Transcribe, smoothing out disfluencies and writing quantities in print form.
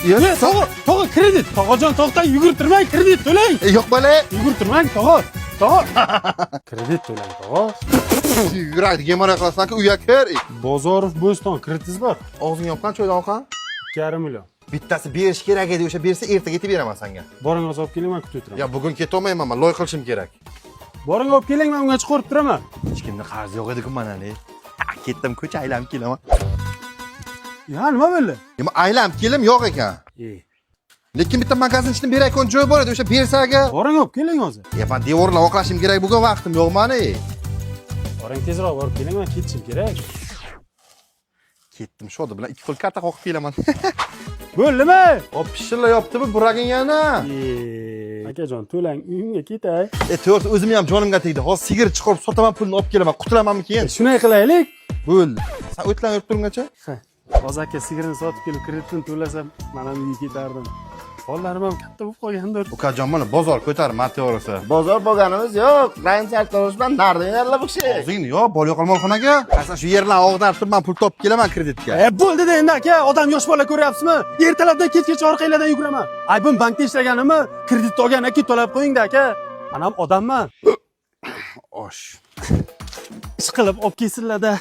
Yo'q, Ye, tog'a, tog'a, kredit. Tog'ajon, to'xtang, yugurtirmang, kredit to'lang. E, yo'q bola. Yugurtirmang, tog'a. Tog'a. Kredit to'lang, tog'a. Yurakni gemorroy qilasan-ku, uyga kir. E, Bozorov Bo'ston, kreditingiz bor. Og'zingni yopqan, choydan oqan. 2,5 million. Bittasi berish kerak edi, o'sha bersa ertaga yetib beraman senga. Boring, hozir olib keling, man kutib o'tiraman. Ya bugun ketolmayman, man loy qilishim kerak. Boring, olib keling, man ungacha ko'rib turaman. Hech kimda qarz yo'q edi-ku mana ne. Ketdim, ko'cha aylanib kelaman. Ya nima bo'ldi? Nima aylanib kelim yo'q ekan. E, Lekin bitta magazin ichini berayotgan joy bor edi, o'sha bersa agar. Boring, olib keling hozir. Ya man devorlar oqlashim kerak, bugun vaqtim yo'q mani. Boring, tezroq borib keling, man ketishim kerak. Ketdim, shoda bilan ikki qo'l karta qoqib kelaman. Bo'ldimi? Hop, pishilla yopdimi buraging yana? E, akajon, to'lang, uyimga ketay. E, to'g'risi o'zim ham jonimga tegdi. Hozir sigir chiqarib sotaman, pulni olib kelaman. Qutulamanmi keyin? Shunday qilaylik. Bo'ldi. Sen o'tlanib turgungacha. Hozir aka sigirini sotib kelib kreditini to'lasam, man ham uyga ketardim. Bolalarim ham katta bo'lib qolgandir. Ukajon, mana bozor ko'tar, to'g'risi. Bozor bo'lganimiz yo'q. Rahim sartarosh bilan narda beradilar bu kishi. Og'zingni yop, bor yo'qol molxonaga. Asan shu yerlarni og'darib turib, man pul topib kelaman kreditga. E, bo'ldi endi aka, odam yosh bola ko'ryapsizmi? Ertalabdan kechgacha orqanglardan yuguraman. Aybim bankda ishlaganimmi? Kredit olgan aka to'lab qo'ying-da aka. Man ham odamman. Osh. Ish qilib olib kelsinlar-da.